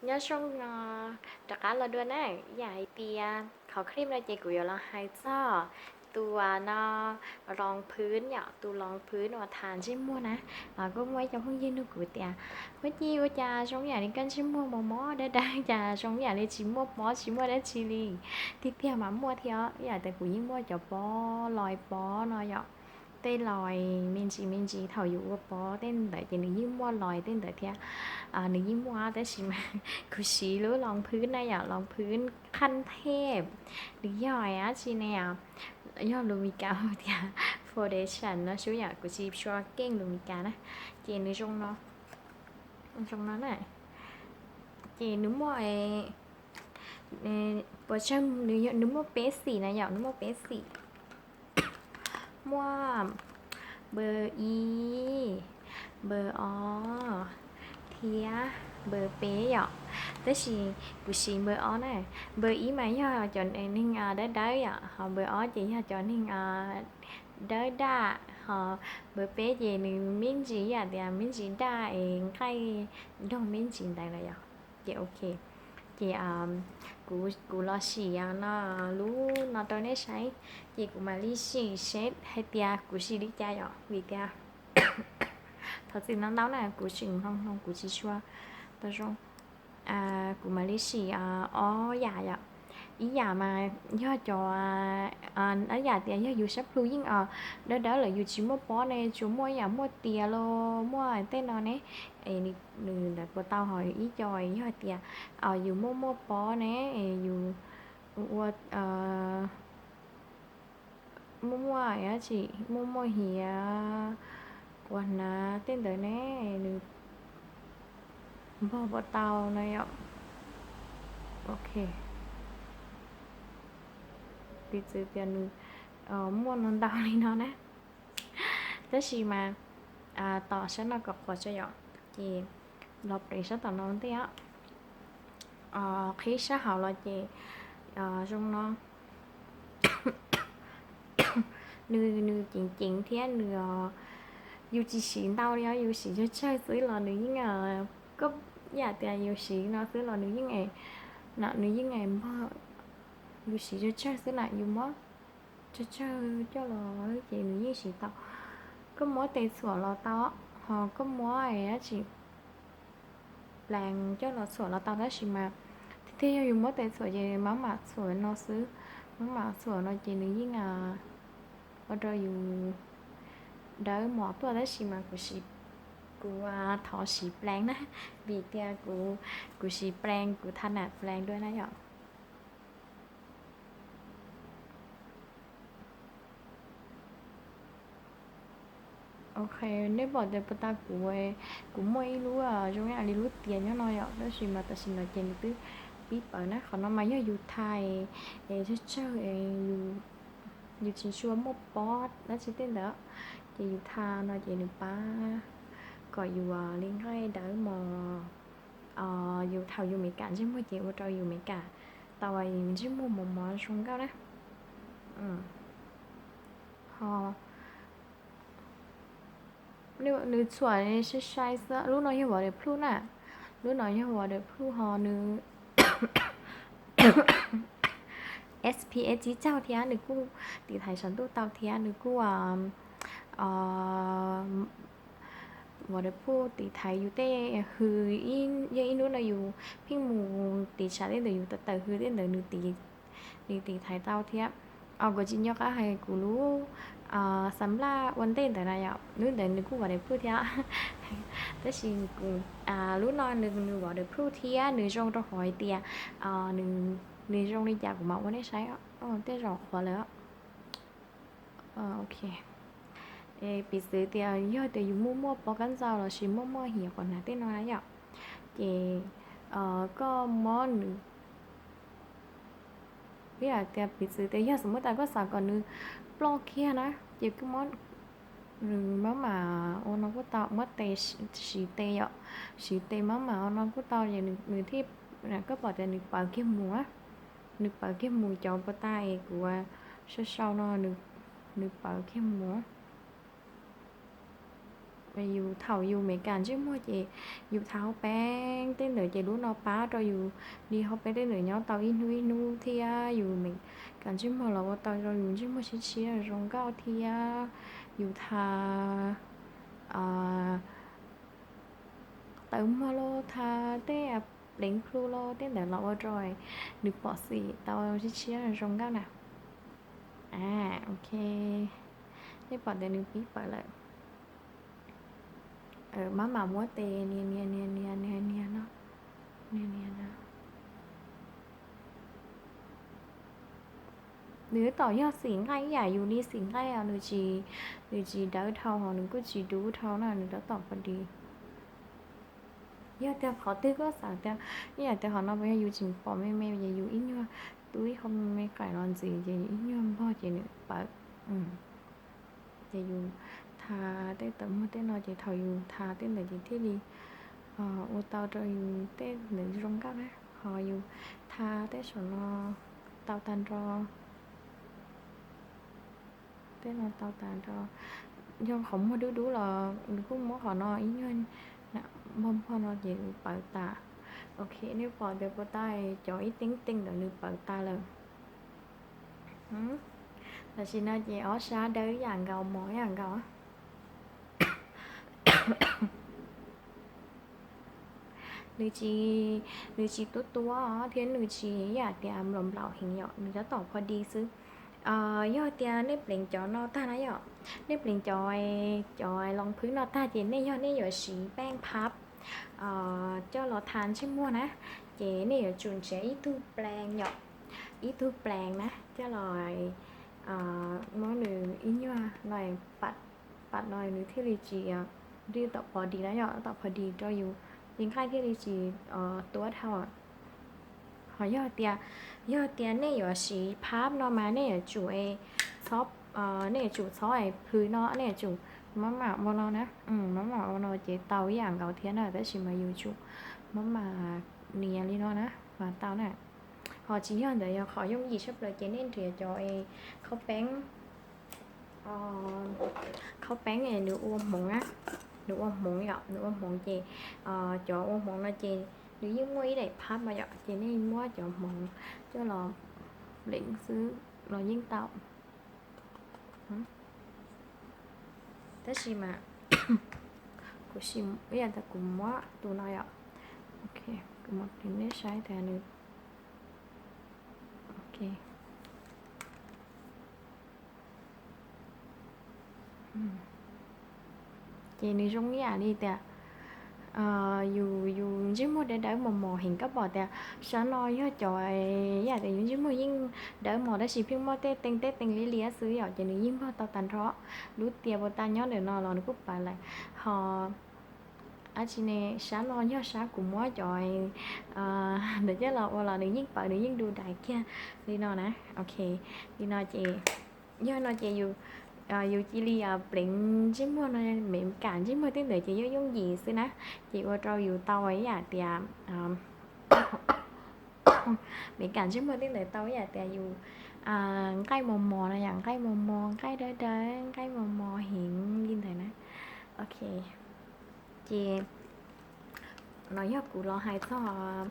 Nyob zoo no, rov qab los dua na. Yam hais tias qhov clip no ces kuv yuav los hais txog tus no, rau phwb yom, tus rau phwb uas thav ntsej muag na. Kuj muaj ib co phooj ywg nug kuv tias, huab cij ua cas zoo yam li koj ntsej muag mos mos dawb dawb, cas zoo yam li tsis muaj pob tsis muaj dab tsi li. Tiag tiag mas muaj thiab, yam tias kuv yeej muaj cov pob, lais pob no yom. Tej lais me ntsis me ntsis thaum yus ua pob tej ntawd ces nws yeej muaj lais tej ntawd thiab. Nws yeej muaj tab sis mas kuv siv lub rau phwb na yom, rau phwb khaj thej. Nws yog dab tsi ne? Yog lus Mis Kas hu tias foundation no sub yom, kuv tsis sua keej lus Mis Kas na. Ces nws zoo no, zoo no na. Ces nws muaj, puas tsawg, nws muaj peb xim na yom, nws muaj peb xim. Muaj npawb ib, npawb ob thiab npawb peb yom. Tab sis kuv siv npawb ob na. Npawb ib mas yog cov neeg dawb dawb yom, ho npawb ob ces yog cov neeg dawb daj, ho npawb peb ces nws me ntsis yam tias me ntsis daj es nqaij nrog me ntsis ntawd na yom. Ces ok, ces kuv los sim no, lub no rau nej saib, ces kuv mam li sim seb hais tias kuv sim li cas yom, vim tias thov txim ntau ntau na, kuv tseem hloov hloov kuv tsis sua tau zoo. Kuv mam li sim ob yam yom. Ib yam mas yog cov, ob yam tias yog yus sab plhu yeej dawb dawb lawm yus tsis muaj pob ne, tsuas muaj yam muaj tias los muaj tej no ne, es nws ntawd puas tau? Ho ib co yog tias yus muaj muaj pob ne, es yus ua muaj muaj dab tsi, muaj muaj hiav quas hnav tej ntawd ne, nws npog puas tau no yom. Ok, piv txwv tias nws muaj no ntau li no na. Tab sis mas tos sab no kom qhuav tso yom, ces los pem sab tom no ntej os. Qhib sab hauv los ces zoo no. Nws, nws ceev ceev thiab nws, yus tsis siv ntau li os, yus siv tsawg tsawg xwb los nws yeej, koj yam tias yus siv no xwb los nws yeej, no nws yeej npog. Yus siv tsawg tsawg xwb na, yus muab tsawg tsawg coj los ces nws yeej siv tau. Koj muab tes txhuam los tau, ho koj muab dab tsi plas coj los txhuam los tau, tab sis mas tiag tiag yog yus muab tes txhuam ces maj mam txhuam no xwb. Maj mam txhuam no ces nws yeej ua rau yus dawb mos tuaj, tab sis mas kuv, kuv thov siv plas na, vim tias kuv, kuv siv plas, kuv tha nam plas dua na yom. Ok, nej pom tias puas tau kuv, kuv muaj ib lub zoo ib yam li lub tias nyob no yom, tab sis mas tam sim no ces nws twb pib pawv na. Qhov no mas yog yus tha es tsawg tsawg, yus tsis tshua muaj pob dab tsi tej ntawd, ces yus tha no ces nws pab kom yus li nqaij dawb mos. Yus thaum yus me kam ntsej muag ces ua rau yus me kam tau yus ntsej muag mos mos zoo nkauj na. Ho nws txhuam sai sai xwb. Lub no yog waterproof na, lub no yog waterproof ho nws S P F tsib caug thiab nws kuj tiv thaiv saum ntuj tau thiab nws kuj waterproof tiv thaiv yus tej hws. Yog ib hnub no yus pheej mus tiv tshav tej ntawd yus tawm tawm hws tej ntawd nws tiv, nws tiv thaiv tau thiab. Kuv tsis nco qab hais kuv lub xam laj ua ntej ntawd na yom, lub ntawd nws kuj waterproof thiab. Tab sis kuv, lub no nws, nws waterproof thiab nws zoo rau qhov hais tias nws zoo li cas kuv mam ua nej saib. Tej zaum qhuav lawm. Ok, piv txwv tias yog tias yus muaj muaj pob kab ntxaug lossis muaj muaj hiav quas hnav tej no na yom, ces koj muab nws, ib yam tias piv txwv tias yog xom muab tas koj xav kom nws ploj kiag na, ces koj muab, nws maj mam ua no kuj tau, muab tes, siv tes yom, siv tes maj mam ua no kuj tau, ces nws thiaj, koj pom tias nws pawv kiag mus, nws pawv kiag mus cov puas tau es kuv sau sau no, nws pawv kiag mus. Yus thaum yus me kas ntsej muag ces yus tha hauv peev tej ntawd ces lub no pab rau yus li hauv peev tej ntawd nyob tau ib hnub ib hnub thiab yus me kas ntsej muag los ua tau rau yus ntsej muag tshiab tshiab zoo nkauj thiab yus tha tawv muag los tha tej pleev plhu los tej ntawd los ua rau nws pom xim tau tshiab tshiab zoo nkauj na. Ok, nej pom tias nws pib pawv lawm. Maj mam muab tes nias nias nias nias nias nias no, nias nias no. Nws tom yog xim nqaij ib yam yus li xim nqaij os, nws tsis, nws tsis dawb dhau hos nws kuj tsis dub dhau na, nws tab tom pov dis. Yog tias qhov twg koj xav tias ib yam tias qhov no puas yog yus tseem pom me me ces yus ib nyuag tu ib qho me me qaim los ntxiv ces yus ib nyuag npog ces nws pawv. Ces yus tha tej tawv muag tej no ces thaum yus tha tej ntawd ces thiaj li ua tau rau yus tej ntawd zoo nkauj na. Ho yus tha tej saum no tau tag nrho, tej no tau tag nrho. Yog qhov muag dub dub los nws kuj muab qhov no ib nyuag npog npog no ces nws pawv tas. Ok, nej pom tias puas tau, cov ib teeb teeb ntawd nws pawv tas lawm. Tam sim no ces ob sab dawb ib yam nkaus, mos ib yam nkaus. Nws tsis, nws tsis tuab tuab thiab nws tsis ib yam tias nplaum nplaum heev yom, nws tab tom pov dis xwb. Yog tias nej pleev cov no tag na yom, nej pleev cov, cov loos phwb no tag ces nej yog nej yuav siv peej phab coj los tha ntsej muag na, ces nej yuav tsum nrhiav ib tug pleev yom, ib tug pleev na coj los muab nws ib nyuag no, pam no nws thiaj li tsis, nws tom pov dis na yom, tom pov dis rau yus, ces nqaij thiaj li tsis tuab dhau. Ho yog tias, yog tias nej yuav siv phab no mas nej yuav tsum, nej yuav tsum txhob plhws no, nej yuav tsum maj mam ua no na, maj mam ua no ces tau ib yam nkaus thiab na, tab sis mas yus tsum maj mam nias li no na mas tau na. Ho tsis yog ntawd yog qhov yooj yim tshaj plaws ces nej nrhiav cov khaub peeb, khaub peeb nws ua hmoov, nws ua hmoov yom, nws ua hmoov ces cov ua hmoov no ces nws yeej muaj ib daim phab mas yom, ces nej muab cov hmoov coj los pleev xwb los yeej tau. Tab sis mas kuv sim ib yam tias kuv muab tus no yom. Ok, kuv muab pleev nej saib tias nws, ok. Ces nws zoo ib yam li tias yus, yus ntsej muag dawb dawb mos mos heev, koj pom tias sab no yog cov ib yam tias yus ntsej muag yeej dawb mos tab sis pheej muaj tej teeb tej teeb liab liab xwb yom, ces nws yeej npog tau tag nrho. Lub tias puas tau nyob ntawm no los nws kuj pawv lawm. Ho dab tsi ne, sab no yog sab kuv muab cov ntawd coj los ua los nws yeej pawv, nws yeej du dais kiag li no na. Ok, li no ces, yog no ces yus cia li pleev ntsej muag no, me kam ntsej muag tej ntawd ces yooj yooj yim xwb na, ces ua rau yus tau ib yam tias, me kam ntsej muag tej ntawd tau ib yam tias yus nqaij mos mos no yom, nqaij mos mos, nqaij dawb dawb, nqaij mos mos heev li ntawd na. Ok, ces no yog kuv los hais txog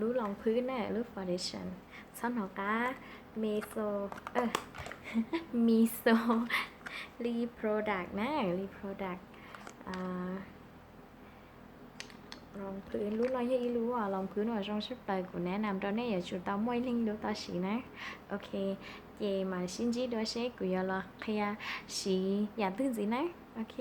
lub loos phwb na, lub foundation, txhob hnov qab, Miso, Miso li product na, li product. Loos phwb, lub no yog ib lub loos phwb no zoo tshaj plaws, kuv nab nam rau nej yuav tsum tau muaj ib leeg lub tau siv na. Ok, ces mam sib ntsib dua seb kuv yuav los qhia siv yam twg ntxiv na. Ok.